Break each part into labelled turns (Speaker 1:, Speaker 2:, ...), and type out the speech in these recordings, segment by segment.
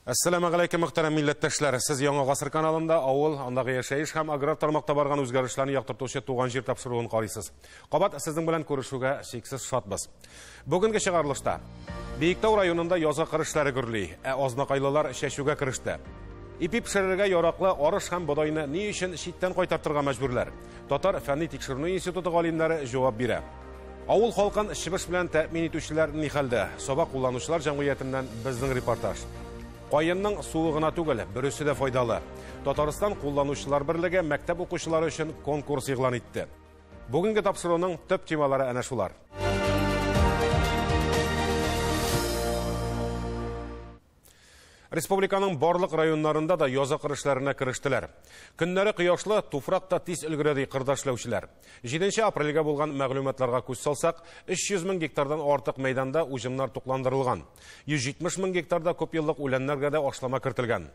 Speaker 1: Әссәламу галәйкүм, мөхтәрәм милләттәшләр. Сез Яңа Гасыр каналында авыл, андагы яшәеш һәм аграр тармакта барган үзгәрешләрне яктыртучы Туган җир тапшыруын карыйсыз. Кабат сезнең белән күрешүгә чиксез шатбыз. Бүгенге чыгарылышта Биектау районында язгы кыр эшләре гөрли, ә азнакайлылар чәчүгә кереште. Ипи пешерергә яраклы арыш һәм бодайны ни өчен читтән кайтартырга мәҗбүрләр? Татар фәнни тикшеренү институты галимнәре җавап бирә. Авыл халкын чебеш белән тәэмин итүчеләр ни хәлдә? Саба кулланучылар җәмгыятеннән безнең репортаж. Каенның суы гына түгел, бөресе дә файдалы. Татарстан кулланучылар берлеге мәктәп укучылары өчен конкурс игълан итте. Бүгенге тапшыруның төп темалары әнә шулар. Республиканың барлык районнарында да язгы кыр эшләренә керештеләр. Көннәре кояшлы, туфрак та тиз өлгерә ди кырда эшләүчеләр. 7 апрельгә булган мәгълүматларга күз салсак, 300 мең гектардан артык мәйданда уҗымнар тукландырылган. 170 мең гектарда күп еллык үләннәргә дә ашлама кертелгән.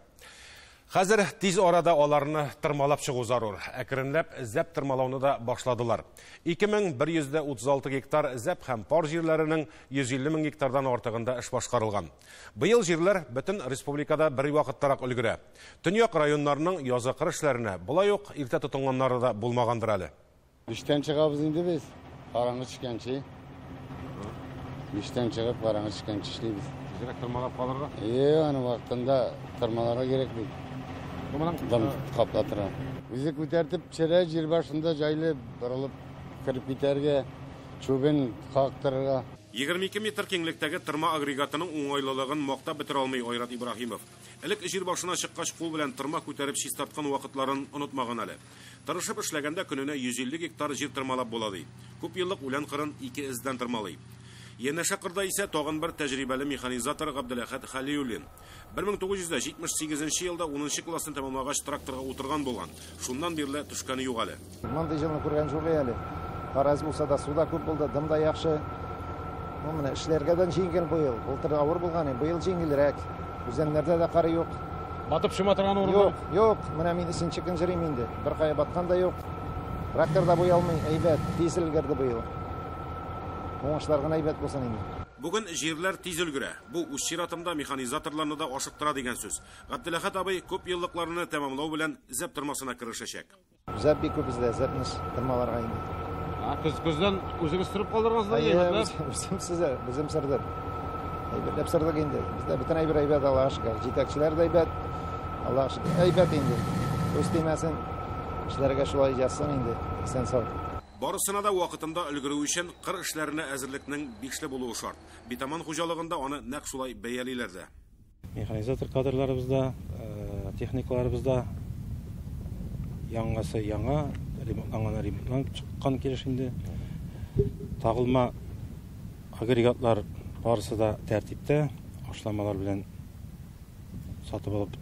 Speaker 1: Хәзер тиз арада аларны тырмалап чыгу зарур. Әкренләп зәп тырмалауны да башладылар. 2136 гектар зәп һәм пар җирләренең 150 мең гектардан артыгында эш башкарылган. Быел җирләр бөтен республикада бер вакыттарак өлгерә. Төньяк районнарының язгы кыр эшләренә болай ук иртә тотынганнары да булмагандыр әле.
Speaker 2: Биштән чыгабыз инде без. Караңгы төшкәнче. Биштән чыгып караңгы төшкәнче эшлибез.
Speaker 1: Тизрәк тырмалап калырга?
Speaker 2: Е, аны вакытында тырмаларга кирәк бит. Дым каплатырга. Үзе күтәртеп төшерә, җир башында җайлы борылып кереп китәргә, чүбен кактырырга.
Speaker 1: 22 метр киңлектәге тырма агрегатының уңайлылыгын мактап бетерә алмый Айрат Ибраһимов. Элек җир башына чыккач кул белән тырма күтәреп чистарткан вакытларын онытмаган әле. Тырышып эшләгәндә көненә 150 гектар җир тырмалап була ди. Күп еллык үлән кырын ике эздән тырмалый. Янәшә кырда исә тагын бер тәҗрибәле механизатор Габделәхәт Халиуллин. 1978 елда 10 классны тәмамлагач тракторга утырган булган. Шуннан бирле төшкәне юк әле.
Speaker 3: Мондый җылны күргән юк әле. Кар булса да су да күп булды, дым да яхшы. Ну, менә эшләргә дә җиңел быел. Былтыр авыр булган, быел җиңелрәк. Үзәннәрдә дә кар юк.
Speaker 1: Батып чума торган урын
Speaker 3: Юк, юк. Менә мин өченче көн йөрим инде. Бер кая баткан да юк. Трактор да буй алмый, әйбәт, тиз өлгерде быел. Уңышлар гына әйбәт булсын инде.
Speaker 1: Бүген җирләр тиз өлгерә. Бу үз чиратында механизаторларны да ашыктыра дигән сүз. Габделәхәт абый күп еллыкларны тәмамлау белән зәп тырмасына керешәчәк.
Speaker 3: Зәп бик күп бездә, зәпне тырмаларга инде.
Speaker 1: Көз көздән үзегез сөреп калдыргансыз
Speaker 3: Әйе, үзем сезә, үзем сырдым. Әйбәтләп сырдык инде. Бездә бөтен әйбер әйбәт, Аллаһка шөкер. Җитәкчеләр дә әйбәт. Аллаһка шөкер. Әйбәт инде. Күз тимәсен. Эшләргә шулай язсын инде. Исән сау.
Speaker 1: Барысына да вакытында өлгерү өчен кыр эшләренә әзерлекнең бишле булуы шарт. Битаман хуҗалыгында аны нәкъ шулай бәялиләр дә.
Speaker 4: Механизатор кадрларыбыз да, техникаларыбыз да яңасы яңа, ремонтланганы ремонтланып чыккан килеш инде. Тагылма агрегатлар барысы да тәртиптә, ашламалар белән сатып алып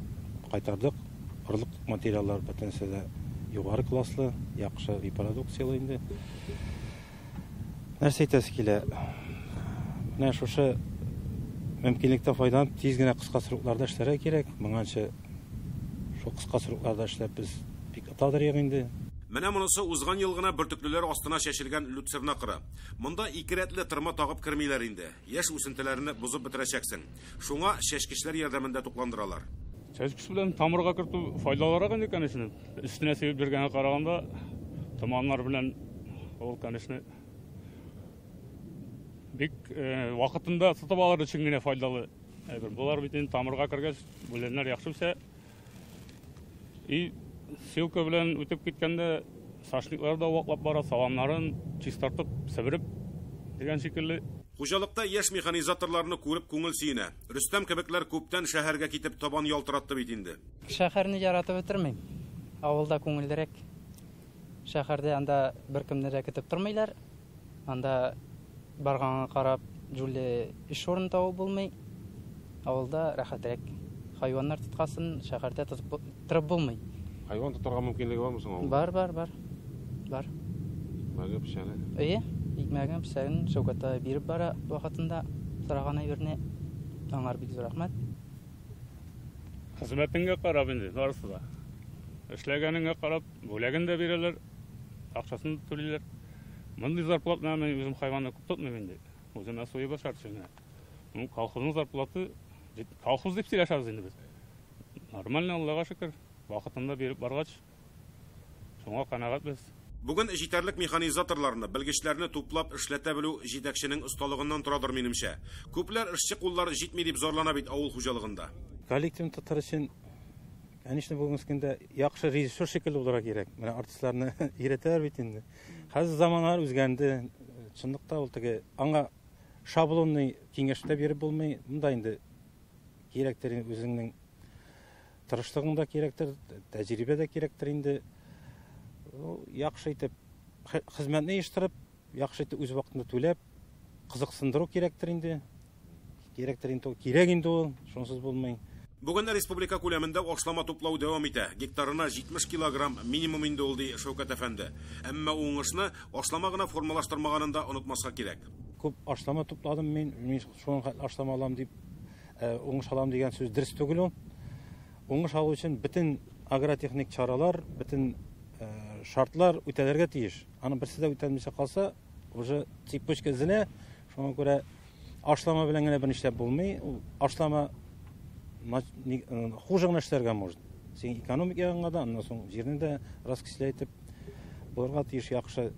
Speaker 4: кайтардык. Орлык материаллар бөтенесе дә югары класслы, яхшы репродукциялы инде. Нәрсә әйтәсе килә? Менә шушы мөмкинлектән файдаланып тиз генә кыска срокларда эшләргә кирәк. Моңанчы шул кыска срокларда эшләп без бик отадыр инде.
Speaker 1: Менә монысы узган ел гына бөртеклеләр астына чәчелгән люцерна кыры. Монда ике рәтле тырма тагып кермиләр инде. Яшь үсентеләрне бозып бетерәчәксең. Шуңа чәчкечләр ярдәмендә тукландыралар.
Speaker 5: Чәчкеч белән тамырга кертү файдалырак инде, конечно. Өстенә сибеп биргәнгә караганда томаннар белән ул, конечно, бик вакытында тотып алыр өчен генә файдалы әйбер. Болар бит инде тамырга кергәч, үләннәр яхшы үсә. И силка белән үтеп киткәндә сашниклар да ваклап бара, саламнарын чистартып, себереп дигән шикелле.
Speaker 1: Хуҗалыкта яшь механизаторларны күреп күңел сөенә. Рөстәм кебекләр күптән шәһәргә китеп табан ялтыратты бит инде.
Speaker 6: Шәһәрне яратып бетермим. Авылда күңеллерәк. Шәһәрдә анда беркемне дә көтеп тормыйлар. Анда барганга карап җүлле эш урыны табып булмый. Авылда рәхәтрәк. Хайваннар тоткасын шәһәрдә тотып торып булмый.
Speaker 1: Хайван тотарга мөмкинлеге бармы соң авылда?
Speaker 6: Бар, бар, бар. Бар.
Speaker 1: Икмәге, печәне.
Speaker 6: Әйе, икмәген, печәнен Шәүкәт абый биреп бара вакытында сораган әйберне. Аңар бик зур рәхмәт.
Speaker 5: Хезмәтеңгә карап инде, барысы да. Эшләгәнеңә карап, бүләген дә бирәләр, акчасын да түлиләр. Мондый зарплатаны мин үзем хайванны күп тотмыйм инде. Үземә суеп ашар өчен генә. Колхозның зарплаты Колхоз дип сөйләшәбез инде без. Нормально, Аллага шөкер. Вакытында биреп баргач, шуңа канәгатьбез.
Speaker 1: Бүген җитәрлек механизаторларны, белгечләрне туплап эшләтә белү җитәкченең осталыгыннан торадыр минемчә. Күпләр эшче куллар җитми дип зарлана бит авыл хуҗалыгында.
Speaker 4: Коллективны тотар өчен, конечно, бүгенге көндә яхшы режиссер шикелле булырга кирәк. Менә артистларны өйрәтәләр бит инде. Хәзер заманалар үзгәрде. Чынлыкта ул теге аңа шаблонный киңәш тә биреп булмый. Монда инде кирәктер үзеңнең тырышлыгың да кирәктер, тәҗрибә дә кирәктер инде. Яхшы итеп хезмәтне оештырып, яхшы итеп үз вакытында түләп, кызыксындыру кирәктер инде. Кирәктер инде, кирәк инде ул, шунсыз булмый.
Speaker 1: Бүген республика күләмендә ашлама туплау дәвам итә. Гектарына 70 килограмм минимум инде ул, ди Шәүкәт әфәнде. Әмма уңышны ашлама гына формалаштырмаганын да онытмаска кирәк.
Speaker 4: Күп ашлама тупладым мин, мин шуның хәтле ашлама алам дип, уңыш алам дигән сүз дөрес түгел ул. Уңыш алу өчен бөтен агротехник чаралар, бөтен шартлар үтәлергә тиеш. Аның берсе дә үтәлмичә калса, уже цепочка эзенә. Шуңа күрә ашлама белән генә берни эшләп булмый. Ул ашлама хуже гына эшләргә может. Син экономик ягыңа да, аннан соң җирне дә раскисләйтеп булырга тиеш, яхшы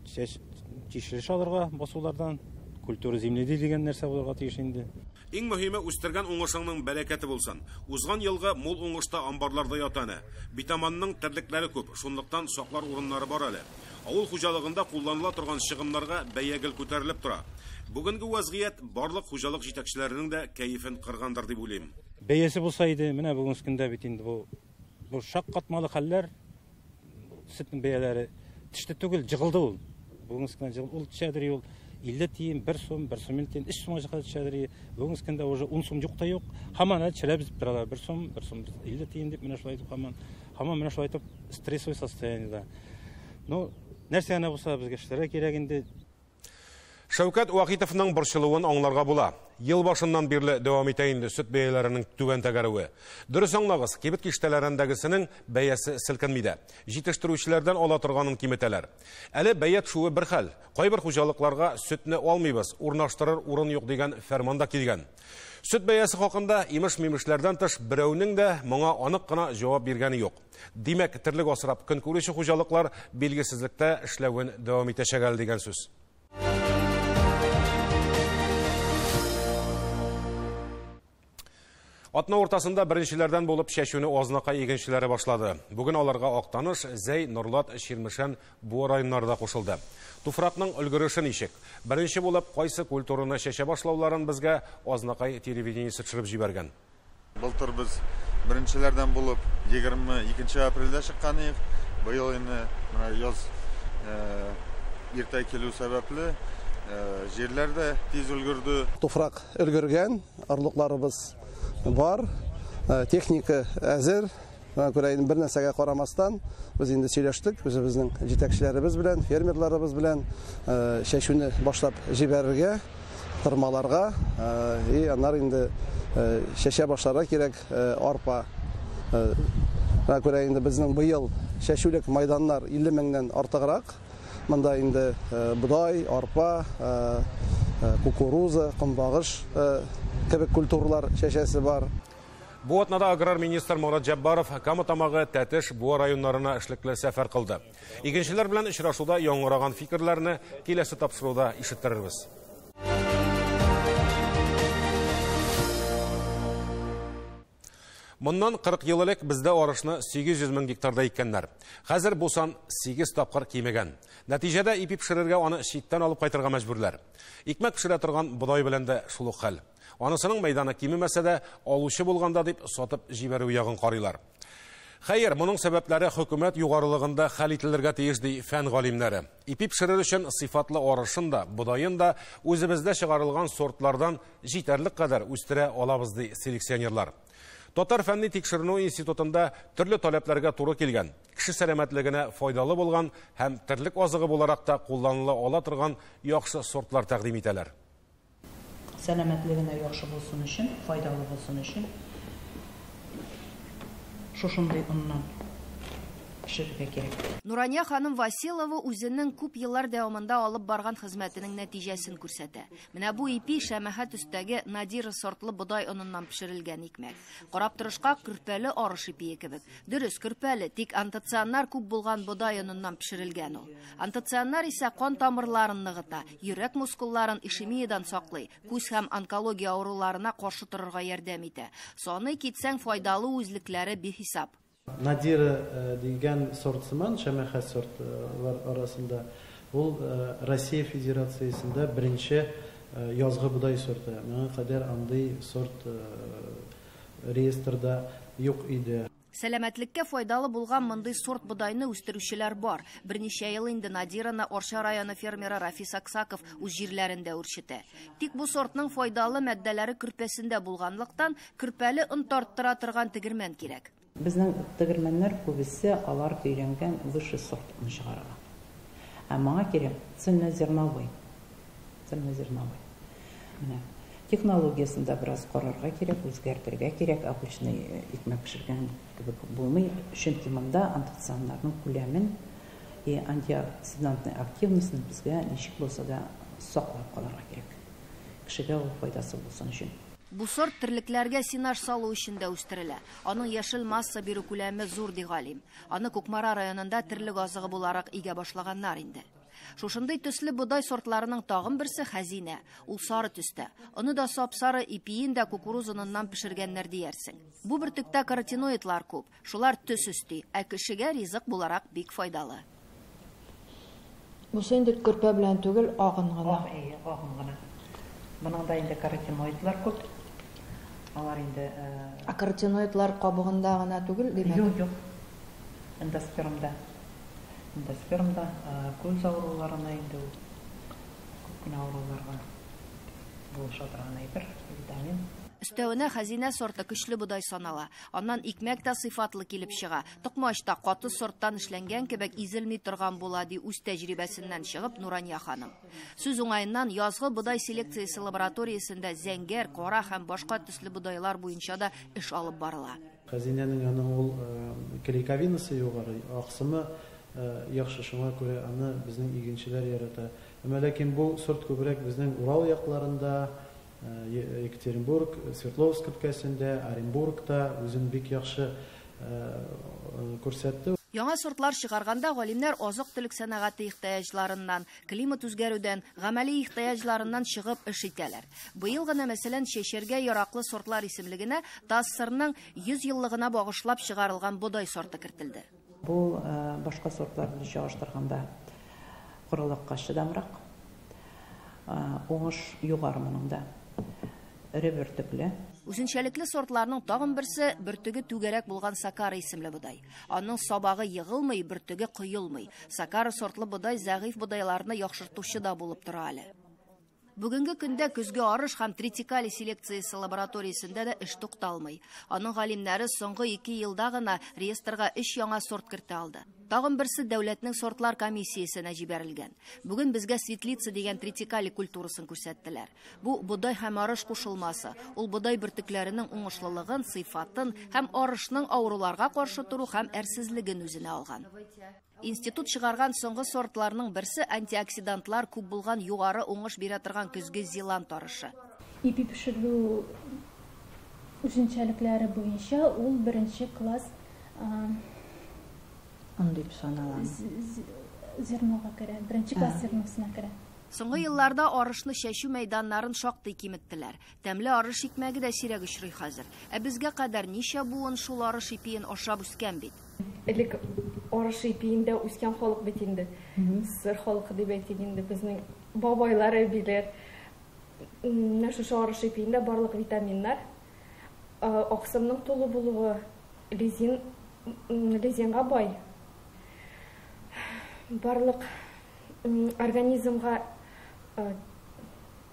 Speaker 4: тишелеш алырга басулардан, культура земледелия дигән нәрсә булырга тиеш инде.
Speaker 1: Иң мөһиме үстергән уңышыңның бәрәкәте булсын. Узган елгы мул уңышта амбарларда ята әнә. Битаманның терлекләре күп, шунлыктан саклар урыннары бар әле. Авыл хуҗалыгында кулланыла торган чыгымнарга бәя гел күтәрелеп тора. Бүгенге вазгыять барлык хуҗалык җитәкчеләренең дә кәефен кыргандыр дип уйлыйм.
Speaker 4: Бәясе булса иде, менә бүгенге көндә бит инде бу шаккатмалы хәлләр, сөтнең бәяләре төште түгел, җыгылды ул. Бүгенге көндә җыгылды. Ул төшәдер ул 50 тиен, 1 сум, 1 сум 50 тиен, 3 сумга чакыр төшәдер. Бүгенге көндә уже 10 сум юк та юк. Һаман әле төшерә бит торалар. 1 сум, 1 сум 50 тиен дип менә шулай итеп һаман, һаман менә шулай итеп стрессовый состояниедә. Ну, нәрсә генә булса безгә эшләргә кирәк инде.
Speaker 1: Шәүкәт Вахитовның борчылуын аңларга була. Ел башыннан бирле дәвам итә инде сөт бәяләренең түбән тәгәрүе. Дөрес аңлагыз, кибет киштәләрендәгесенең бәясе селкенми дә. Җитештерүчеләрдән ала торганын киметәләр. Әле бәя төшүе бер хәл. Кайбер хуҗалыкларга сөтне алмыйбыз, урнаштырыр урын юк дигән фәрман да килгән. Сөт бәясе хакында имеш-мимешләрдән тыш берәүнең дә моңа анык кына җавап биргәне юк. Димәк, терлек асрап көн күрүче хуҗалыклар билгесезлектә эшләвен дәвам итәчәк әле дигән сүз. Атна уртасында беренчеләрдән булып чәчүне Азнакай игенчеләре башлады. Бүген аларга Актаныш, Зәй, Нурлат, Чирмешән, Буа районнары да кушылды. Туфракның өлгереше ничек? Беренче булып кайсы культураны чәчә башлауларын безгә Азнакай телевидениесе төшереп җибәргән.
Speaker 7: Былтыр без беренчеләрдән булып 22 апрельдә чыккан идек. Быел инде менә яз иртә килү сәбәпле җирләр дә тиз өлгерде.
Speaker 8: Туфрак өлгергән, орлыкларыбыз бар, техника әзер. Шуңа күрә инде бер нәрсәгә карамастан без инде сөйләштек үзебезнең җитәкчеләребез белән, фермерларыбыз белән чәчүне башлап җибәрергә, тырмаларга, и аннары инде чәчә башларга кирәк арпа. Шуңа күрә инде безнең быел чәчүлек майданнар 50 меңнән артыграк. Монда инде бодай, арпа, кукуруза, көнбагыш кебек культуралар чәчәсе бар.
Speaker 1: Бу атнада аграр министр Марат Җәббаров Кама Тамагы, Тәтеш, Буа районнарына эшлекле сәфәр кылды. Игенчеләр белән очрашуда яңгыраган фикерләрне киләсе тапшыруда ишеттерербез. Моннан 40 ел элек бездә арышны 800 мең гектарда иккәннәр. Хәзер бу сан 8 тапкыр кимегән. Нәтиҗәдә ипи пешерергә аны читтән алып кайтырга мәҗбүрләр. Икмәк пешерә торган бодай белән дә шул ук хәл. Анысының мәйданы кимемәсә дә, алучы булганда дип сатып җибәрү ягын карыйлар. Хәер, моның сәбәпләре хөкүмәт югарылыгында хәл ителергә тиеш, ди фән галимнәре. Ипи пешерер өчен сыйфатлы арышын да, бодаен да үзебездә чыгарылган сортлардан җитәрлек кадәр үстерә алабыз, ди селекционерлар. Татар фәнни тикшеренү институтында төрле таләпләргә туры килгән, кеше сәламәтлегенә файдалы булган һәм терлек азыгы буларак та кулланыла ала торган яхшы сортлар тәкъдим итәләр.
Speaker 9: Сәламәтлегенә яхшы булсын өчен, файдалы булсын өчен шушындый оннан пешерергә кирәк.
Speaker 10: Нурания ханым Василова үзенең күп еллар дәвамында алып барган хезмәтенең нәтиҗәсен күрсәтә. Менә бу ипи шәмәхә төстәге Надира сортлы бодай оныннан пешерелгән икмәк. Карап торышка көрпәле арыш ипие кебек. Дөрес, көрпәле, тик антоцианнар күп булган бодай оныннан пешерелгән ул. Антоцианнар исә кан тамырларын ныгыта, йөрәк мускулларын ишемиядан саклый, күз һәм онкология авыруларына каршы торырга ярдәм итә. Саный китсәң, файдалы үзлекләре бихисап.
Speaker 11: Надира дигән сорт сыман, шәмәхә сортлар арасында, ул Россия Федерациясендә беренче язгы бодай сорты. Моңа кадәр андый сорт реестрда юк иде.
Speaker 10: Сәламәтлеккә файдалы булган мондый сорт бодайны үстерүчеләр бар. Берничә ел инде Надираны Арча районы фермеры Рафис Аксаков үз җирләрендә үрчетә. Тик бу сортның файдалы матдәләре көрпәсендә булганлыктан, көрпәле он тарттыра торган тегермән кирәк.
Speaker 9: Безнең тегермәннәр күбесе алар өйрәнгән высший сорт он чыгарырга. Ә моңа кирәк цельнозерновой. Цельнозерновой. Менә технологиясен дә бераз карарга кирәк, үзгәртергә кирәк. Обычный икмәк пешергән кебек булмый, чөнки монда антоцианнарның күләмен и антиоксидантный активностьны безгә ничек булса да саклап калырга кирәк. Кешегә ул файдасы булсын өчен.
Speaker 10: Бу сорт терлекләргә сенаж салу өчен дә үстерелә. Аның яшел масса бирү күләме зур, ди галим. Аны Кукмара районында терлек азыгы буларак игә башлаганнар инде. Шушындый төсле бодай сортларының тагын берсе хәзинә. Ул сары төстә. Оны да сап-сары, ипиен дә кукуруз оныннан пешергәннәр диярсең. Бу бөртектә каротиноидлар күп. Шулар төс өсти, ә кешегә ризык буларак бик файдалы.
Speaker 12: Бусы инде көрпә белән түгел, агын гына.
Speaker 9: Ак, агын гына. Моның да инде каротиноидлар күп. Алар инде
Speaker 12: Ә каротиноидлар кабыгында гына түгел, димәк?
Speaker 9: Юк, юк. Эндоспермда. Эндоспермда күз авыруларына инде ул күп кенә авыруларга булыша торган әйбер, витамин.
Speaker 10: Өстәвенә хәзинә сорты көчле бодай санала. Аннан икмәк тә сыйфатлы килеп чыга. Токмач та каты сорттан эшләнгән кебек изелми торган була, ди үз тәҗрибәсеннән чыгып Нурания ханым. Сүз уңаеннан язгы бодай селекциясе лабораториясендә зәңгәр, кара һәм башка төсле бодайлар буенча да эш алып барыла.
Speaker 11: Хәзинәнең аның ул клейковинасы югары, аксымы яхшы, шуңа күрә аны безнең игенчеләр ярата. Әмма ләкин бу сорт күбрәк безнең Урал якларында, Екатеринбург, Свердловск өлкәсендә, Оренбургта үзен бик яхшы күрсәтте.
Speaker 10: Яңа сортлар чыгарганда галимнәр азык-төлек сәнәгате ихтыяҗларыннан, климат үзгәрүдән, гамәли ихтыяҗларыннан чыгып эш итәләр. Быел гына, мәсәлән, чәчәргә яраклы сортлар исемлегенә ТАССРның 100 еллыгына багышлап чыгарылган бодай сорты кертелде.
Speaker 9: Бу башка сортлар белән чагыштырганда корылыкка чыдамрак, уңыш югары моның да. Эре бөртекле.
Speaker 10: Үзенчәлекле сортларның тагын берсе бөртеге түгәрәк булган Сакара исемле бодай. Аның сабагы егылмый, бөртеге коелмый. Сакара сортлы бодай зәгыйфь бодайларны яхшыртучы да булып тора әле. Бүгенге көндә көзге арыш һәм тритикали селекциясе лабораториясендә дә эш тукталмый. Аның галимнәре соңгы 2 елда гына реестрга 3 яңа сорт кертә алды. Тагын берсе дәүләтнең сортлар комиссиясенә җибәрелгән. Бүген безгә светлица дигән тритикали культурасын күрсәттеләр. Бу бодай һәм арыш кушылмасы. Ул бодай бөртекләренең уңышлылыгын, сыйфатын һәм арышның авыруларга каршы тору һәм әрсезлеген үзенә алган. Институт чыгарган соңгы сортларның берсе антиоксидантлар күп булган югары уңыш бирә торган көзге Зеланд арышы.
Speaker 13: Ипи пешерү үзенчәлекләре буенча ул беренче класс
Speaker 9: он дип санала.
Speaker 13: Зернога керә, беренче класс зерносына керә.
Speaker 10: Соңгы елларда арышны чәчү мәйданнарын шактый киметтеләр. Тәмле арыш икмәге дә сирәк очрый хәзер. Ә безгә кадәр ничә буын шул арыш ипиен ашап үскән бит.
Speaker 14: Элек арыш ипиендә үскән халык бит инде. Сыр халкы дип әйтик инде, безнең бабайлар, әбиләр. Менә шушы арыш ипиендә барлык витаминнар, аксымның тулы булуы, лизинга бай. Барлык организмга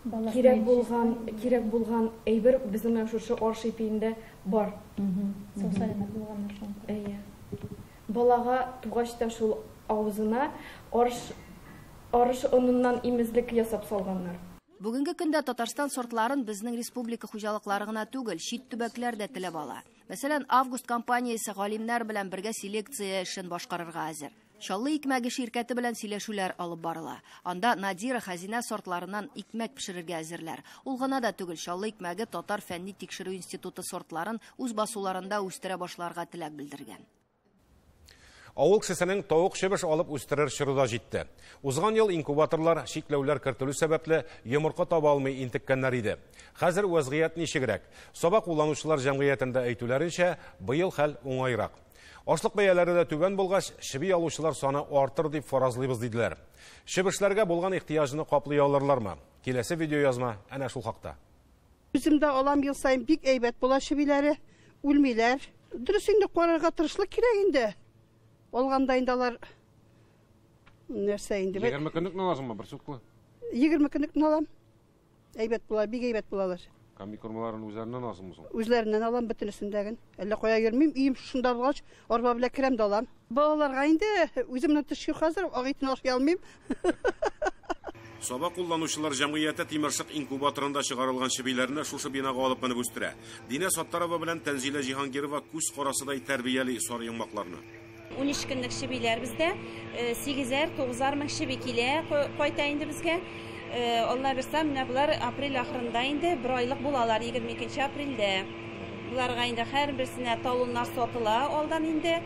Speaker 14: кирәк булган әйбер безнең шушы арыш ипиендә бар.
Speaker 13: Сау сәламәт булганнар шул.
Speaker 14: Әйе. Балага тугач та шул авызына арыш оныннан имезлек ясап салганнар.
Speaker 10: Бүгенге көндә Татарстан сортларын безнең республика хуҗалыклары гына түгел, чит төбәкләр дә теләп ала. Мәсәлән, Август компаниясе галимнәр белән бергә селекция эшен башкарырга әзер. Чаллы икмәге ширкәте белән сөйләшүләр алып барыла. Анда Надира, Хәзинә сортларыннан икмәк пешерергә әзерләр. Ул гына да түгел, Чаллы икмәге Татар фәнни тикшерү институты сортларын үз басуларында үстерә башларга теләк белдергән.
Speaker 1: Авыл кешесенең тавык чебеш алып үстерер чоры да җитте. Узган ел инкубаторлар чикләүләр кертелү сәбәпле йомырка таба алмый интеккәннәр иде. Хәзер вәзгыять ничегрәк? Саба кулланучылар җәмгыятендә әйтүләренчә, быел хәл уңайрак. Ашлык бәяләре дә түбән булгач, чеби алучылар саны артыр дип фаразлыйбыз диделәр. Чебешләргә булган ихтыяҗны каплый алырлармы? Киләсе видеоязма әнә шул хакта.
Speaker 15: Үзем дә алам ел саен, бик әйбәт була чебиләре, үлмиләр. Дөрес инде, карарга тырышлык кирәк инде. Алганда инде алар нәрсә инде?
Speaker 1: 20 көнлекне аласыңмы, бер суткалы?
Speaker 15: 20 көнлекне алам. Әйбәт була, бик әйбәт булалар.
Speaker 1: Комбикормаларын үзләреннән аласыңмы соң?
Speaker 15: Үзләреннән алам, бөтенесендәген. Әллә кая йөрмим, өем шушында булгач, арба белән керәм дә алам. Балаларга инде үземнең теш юк хәзер, ак итне ашый алмыйм.
Speaker 1: Саба кулланучылар җәмгыяте Тимершык инкубаторында чыгарылган чебиләрне шушы бинага алып менеп үстерә. Динә Саттарова белән Тәнзилә Җиһангирова күз карасыдай тәрбияли сары йомгакларны.
Speaker 16: 13 көнлек чебиләр бездә, 8-әр, 9-ар мең чеби килә, кайта инде безгә. Алла бирсә, менә болар апрель ахырында инде бер айлык булалар, 22 апрельдә. Буларга инде һәрберсенә талоннар сатыла алдан инде.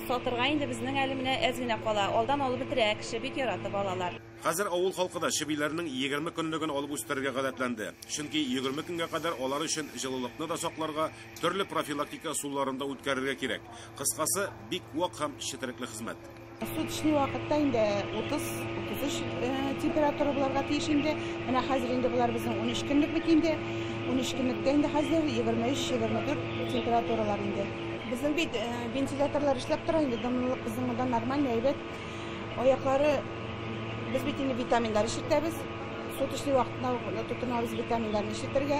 Speaker 16: Сатырга инде безнең әле менә әз генә кала. Алдан алып бетерә, кеше бик яратып алалар.
Speaker 1: Хәзер авыл халкы да чебиләрнең 20 көнлеген алып үстерергә гадәтләнде. Чөнки 20 көнгә кадәр алар өчен җылылыкны да сакларга, төрле профилактика ысулларын да үткәрергә кирәк. Кыскасы, бик вак һәм четерекле хезмәт.
Speaker 17: Суточный вакытта инде 30-33 температура буларга тиеш инде. Менә хәзер инде булар безнең 13 көнлек бит инде. 13 көнлектә инде хәзер 23-24 температуралар инде. Безнең бит вентиляторлар эшләп тора инде, дымлылык безнең монда нормальный, әйбәт. Аяклары без бит инде витаминнар эчертәбез. Суточный вакытында тотынабыз витаминнарны эчертергә.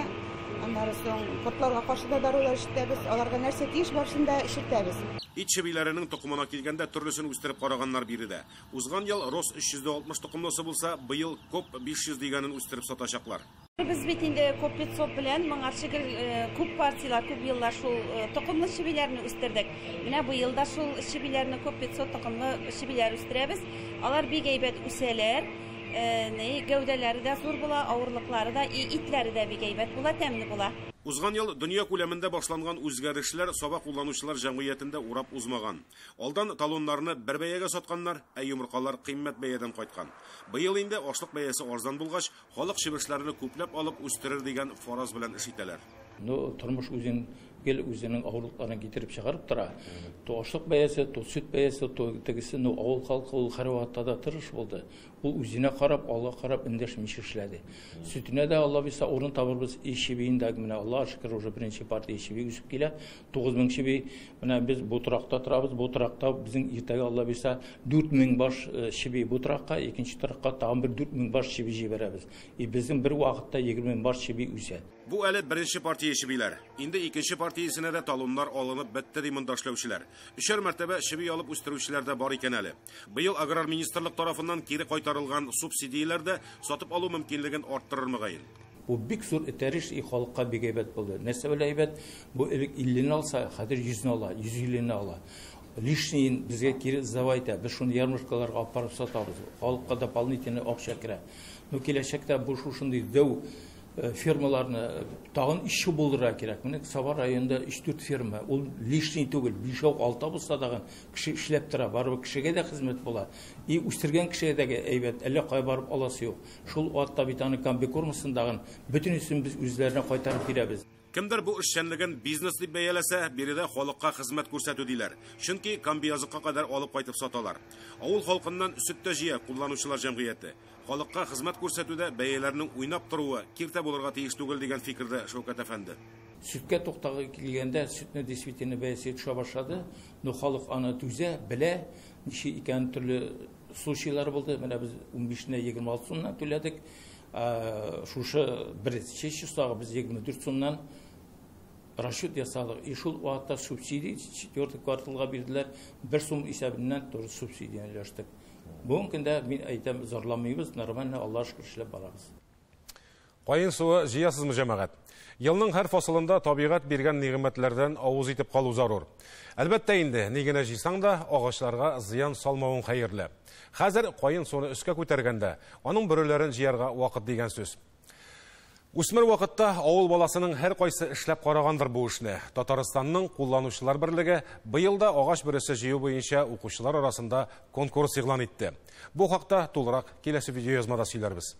Speaker 17: Аннары соң кортларга каршы да дарулар эчертәбез. Аларга нәрсә тиеш барысын да эчертәбез.
Speaker 1: Ит чебиләренең токымына килгәндә төрлесен үстереп караганнар биредә. Узган ел Рос 360 токымлысы булса, быел Коп 500 дигәнен үстереп сатачаклар.
Speaker 16: Без бит инде Коп 500 белән моңарчы гел күп партиялар, күп еллар шул токымлы чебиләрне үстердек. Менә быел да шул чебиләрне Коп 500 токымлы чебиләр үстерәбез. Алар бик әйбәт үсәләр. Гәүдәләре дә зур була, авырлыклары да, итләре дә бик әйбәт була, тәмле була.
Speaker 1: Узган ел дөнья күләмендә башланган үзгәрешләр Саба кулланучылар җәмгыятендә урап узмаган. Алдан талоннарны бер бәягә сатканнар, ә йомыркалар кыйммәт бәядән кайткан. Быел инде ашлык бәясе арзан булгач, халык чебешләрне күпләп алып үстерер дигән фараз белән эш итәләр.
Speaker 18: Ну, тормыш үзен гел үзенең авырлыкларын китереп чыгарып тора. То ашлык бәясе, то сөт бәясе, то тегесе, ну, авыл халкы ул һәрвакытта да тырыш булды. Ул үзенә карап, Алла карап эндәшмичә эшләде. Сөтенә дә Алла бирсә урын табырбыз. Чебиен дә менә Аллага шөкер, уже беренче партия чеби үсеп килә. 9000 чеби. Менә без бу торакта торабыз. Бу торакта безнең иртәгә Алла бирсә 4000 баш чеби бу торакка, икенче торакка тагын бер 4000 баш чеби җибәрәбез. И безнең бер вакытта 20000 баш чеби үсә.
Speaker 1: Бу әле беренче партия чебиләр. Инде икенче партиясенә дә талоннар алынып бетте ди монда эшләүчеләр. Өчәр мәртәбә чеби алып үстерүчеләр дә бар икән әле. Быел аграр министрлык тарафыннан кире кайтарылган субсидияләр дә сатып алу мөмкинлеген арттырыр мөгаен.
Speaker 18: Бу бик зур этәреш и халыкка бик әйбәт булды. Нәрсә белән әйбәт? Бу элек 50-не алса, хәзер 100-не ала, 150-не ала. Лишнийын безгә кире сдавать итә. Без шуны ярмаркаларга алып барып сатабыз. Халыкка дополнительный акча керә. Ну, киләчәктә бу шушындый дәү фермаларны тагын ишче булдырырга кирәк. Менә Саба районында 3-4 ферма. Ул лишний түгел, 5-6 булса тагын кеше эшләп тора. Барыбер кешегә дә хезмәт була. И үстергән кешегә дә әйбәт, әллә кая барып аласы юк. Шул вакытта бит аны комбикормасын тагын бөтенесен без үзләренә кайтарып бирәбез.
Speaker 1: Кемдер бу эшчәнлеген бизнес дип бәяләсә, биредә халыкка хезмәт күрсәтү диләр. Чөнки комбиязыкка кадәр алып кайтып саталар. Авыл халкыннан сөт тә җыя кулланучылар җәмгыяте. Халыкка хезмәт күрсәтүдә бәяләрнең уйнап торуы киртә булырга тиеш түгел дигән фикердә Шәүкәт әфәнде.
Speaker 18: Сөткә туктагы килгәндә сөтне действительно бәясе төшә башлады. Но халык аны түзә, белә, ничә икән төрле случайлар булды. Менә без 15-не 26 сумнан түләдек. Шушы беренче числога без 24 сумнан расчет ясадык. И шул вакытта субсидия четвертый кварталга бирделәр. 1 сум исәбеннән туры субсидияне өләштек. Бүгенге көндә мин әйтәм, зарланмыйбыз, нормально, Аллаһка шөкер эшләп барабыз.
Speaker 1: Каен суы җыясызмы, җәмәгать? Елның һәр фасылында табигать биргән нигъмәтләрдән авыз итеп калу зарур. Әлбәттә инде, ни генә җыйсаң да, агачларга зыян салмавың хәерле. Хәзер каен суны өскә күтәргәндә, аның бөреләрен җыярга вакыт дигән сүз. Үсмер вакытта авыл баласының һәр кайсы эшләп карагандыр бу эшне. Татарстанның кулланучылар берлеге быел да агач бөресе җыю буенча укучылар арасында конкурс игълан итте. Бу хакта тулырак киләсе видеоязмада сөйләрбез.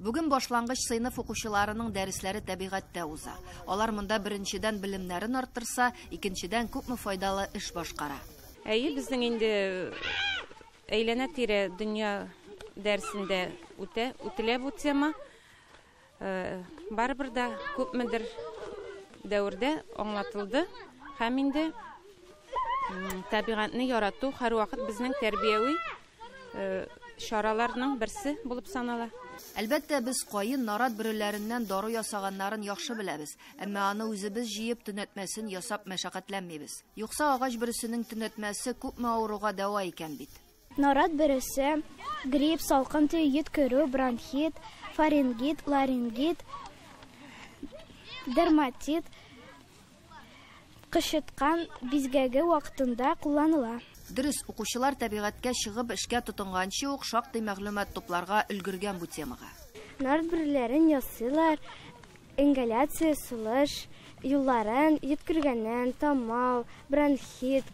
Speaker 10: Бүген башлангыч сыйныф укучыларының дәресләре табигатьтә уза. Алар монда беренчедән белемнәрен арттырса, икенчедән күпме файдалы эш башкара.
Speaker 16: Әйе, безнең инде әйләнә-тирә дөнья дәресендә үтелә бу тема. Барыбер дә күпмедер дәвердә аңлатылды һәм инде табигатьне ярату һәрвакыт безнең тәрбияви чараларның берсе булып санала.
Speaker 10: Әлбәттә, без каен, нарат бөреләреннән дару ясаганнарын яхшы беләбез, әмма аны үзебез җыеп төнәтмәсен ясап мәшәкатьләнмибез. Юкса агач бөресенең төнәтмәсе күпме авыруга дәва икән бит.
Speaker 13: Нарат бөресе, грипп, салкын тию, йөткерү, бронхит, фарингит, ларингит, дерматит, кычыткан бизгәге вакытында кулланыла.
Speaker 10: Дөрес, укучылар табигатькә чыгып эшкә тотынганчы ук шактый мәгълүмат тупларга өлгергән бу темага.
Speaker 13: Нарат бөреләрен ясыйлар, ингаляция, сулыш юлларын, йөткергәннән, тамау, бронхит,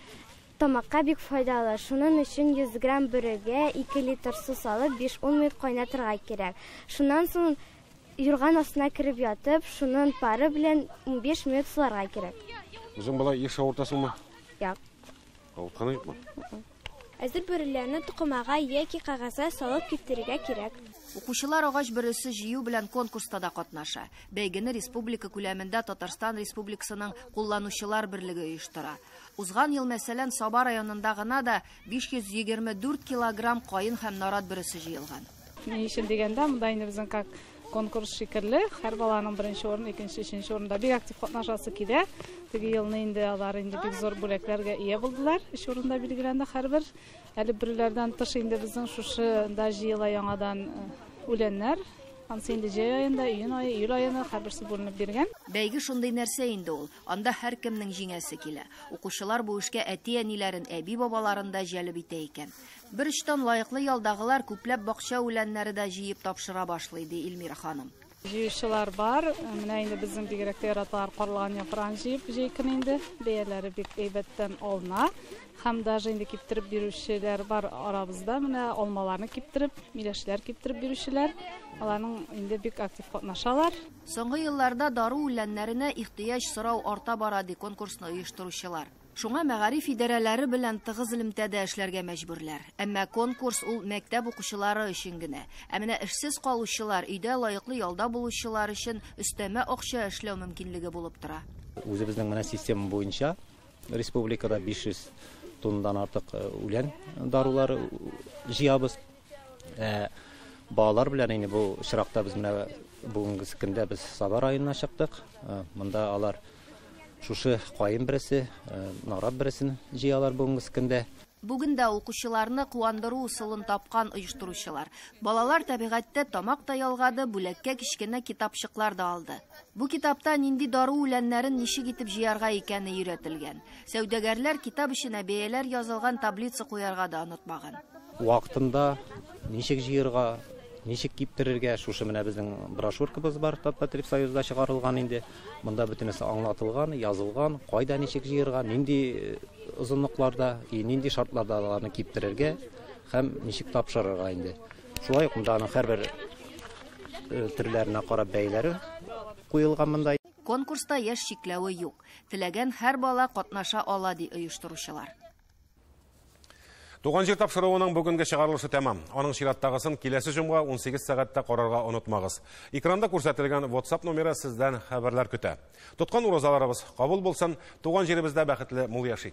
Speaker 13: тамакка бик файдалы. Шуның өчен 100 грамм бөрегә 2 литр су салып 5-10 минут кайнатырга кирәк. Шуннан соң юрган астына кереп ятып, шуның пары белән 15 минут суларга кирәк.
Speaker 1: Үзең болай еш авыртасыңмы?
Speaker 13: Юк.
Speaker 1: Авыртканы юкмы?
Speaker 13: Әзер бөреләрне тукымага яки кәгазьгә салып киптерергә кирәк.
Speaker 10: Укучылар агач бөресе җыю белән конкурста да катнаша. Бәйгене республика күләмендә Татарстан Республикасының кулланучылар берлеге оештыра. Узган ел, мәсәлән, Саба районында гына да 524 килограмм каен һәм нарат бөресе җыелган.
Speaker 19: Ни өчен дигәндә, монда инде безнең как конкурс шикелле, һәр баланың беренче урын, икенче, өченче урында бик актив катнашасы килә. Теге елны инде алар инде бик зур бүләкләргә ия булдылар. Өч урында билгеләнде һәрбер. Әле бөреләрдән тыш инде безнең шушында җыела яңадан үләннәр. Ансы инде җәй аенда, июнь ае, июль аена һәрберсе бүленеп биргән.
Speaker 10: Бәйге шундый нәрсә инде ул. Анда һәркемнең җиңәсе килә. Укучылар бу эшкә әти-әниләрен, әби-бабаларын да җәлеп итә икән. Бер очтан лаеклы ялдагылар күпләп бакча үләннәре дә җыеп тапшыра башлый, ди Эльмира ханым.
Speaker 19: Җыючылар бар. Менә инде безнең бигрәк тә яраталар карлыган яфрагын җыеп, җәй көне инде бәяләре бик әйбәттән алына. Һәм даже инде киптереп бирүчеләр бар арабызда. Менә алмаларны киптереп, миләшләр киптереп бирүчеләр. Аларның инде бик актив катнашалар.
Speaker 10: Соңгы елларда дару үләннәренә ихтыяҗ сорау арта бара, ди конкурсны оештыручылар. Шуңа мәгариф идарәләре белән тыгыз элемтәдә эшләргә мәҗбүрләр. Әмма конкурс ул мәктәп укучылары өчен генә. Ә менә эшсез калучылар, өйдә лаеклы ялда булучылар өчен өстәмә акча эшләү мөмкинлеге булып тора.
Speaker 20: Үзебезнең менә система буенча республикада 500 тоннадан артык үлән дарулары җыябыз. Балалар белән инде бу очракта без менә бүгенге көндә без Саба районына чыктык. Монда алар шушы каен бересе, нарат бересен җыялар бүгенге көндә.
Speaker 10: Бүген дә укучыларны куандыру ысулын тапкан оештыручылар. Балалар табигатьтә тамак та ялгады, бүләккә кечкенә китапчыклар да алды. Бу китапта нинди дару үләннәрен ничек итеп җыярга икәне өйрәтелгән. Сәүдәгәрләр китап эченә бәяләр язылган таблица куярга да онытмаган.
Speaker 20: Вакытында ничек җыярга, ничек киптерергә, шушы менә безнең брошюркабыз бар, Татпотребсоюзда чыгарылган инде. Монда бөтенесе аңлатылган, язылган, кайда ничек җыярга, нинди озынлыкларда, нинди шартларда аларны киптерергә һәм ничек тапшырырга инде. Шулай ук монда аның һәрбер төрләренә карап бәяләре куелган монда.
Speaker 10: Конкурста яшь чикләве юк. Теләгән һәр бала катнаша ала, ди оештыручылар.
Speaker 1: Туган җир тапшыруының бүгенге чыгарылышы тәмам. Аның чираттагысын киләсе җомга 18 сәгатьтә карарга онытмагыз. Экранда күрсәтелгән WhatsApp номеры сездән хәбәрләр көтә. Тоткан уразаларыбыз кабул булсын, туган җиребездә бәхетле мул яшик.